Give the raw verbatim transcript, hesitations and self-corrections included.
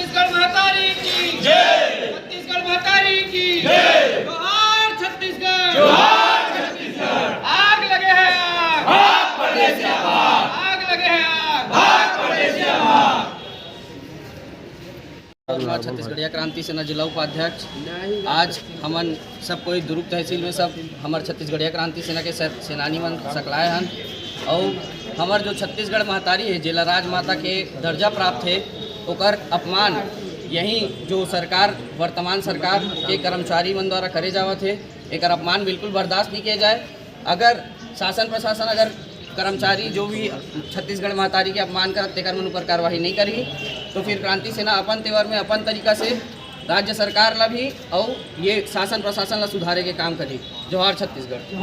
छत्तीसगढ़ महतारी की जय। छत्तीसगढ़ महतारी की जय। जोहार छत्तीसगढ़। जोहार छत्तीसगढ़। आग लगे हे आग। भाग परदेसिया भाग। आग लगे हे आग। भाग परदेसिया भाग। छत्तीसगढ़िया क्रांति सेना जिला उपाध्यक्ष, आज हमन सब कोई दुरूग तहसील में सब हमर छत्तीसगढ़िया क्रांति सेना के से-, सेनानी मन सकलाए हन। अउ हमर जो छत्तीसगढ़ महतारी हे, जेला राजमाता के दर्जा प्राप्त हे, ओकर अपमान यही जो सरकार, वर्तमान सरकार के कर्मचारी मन द्वारा करे जावत हे, एकर अपमान बिल्कुल बर्दाश्त नहीं किया जाए। अगर शासन प्रशासन अगर कर्मचारी जो भी छत्तीसगढ़ महतारी के अपमान करत तेकर मन ऊपर कार्रवाई नहीं करही, तो फिर क्रांति सेना अपन तेवर में अपन तरीका से राज्य सरकार ला भी अउ ये शासन प्रशासन ला सुधारे के काम करही। जोहार छत्तीसगढ़।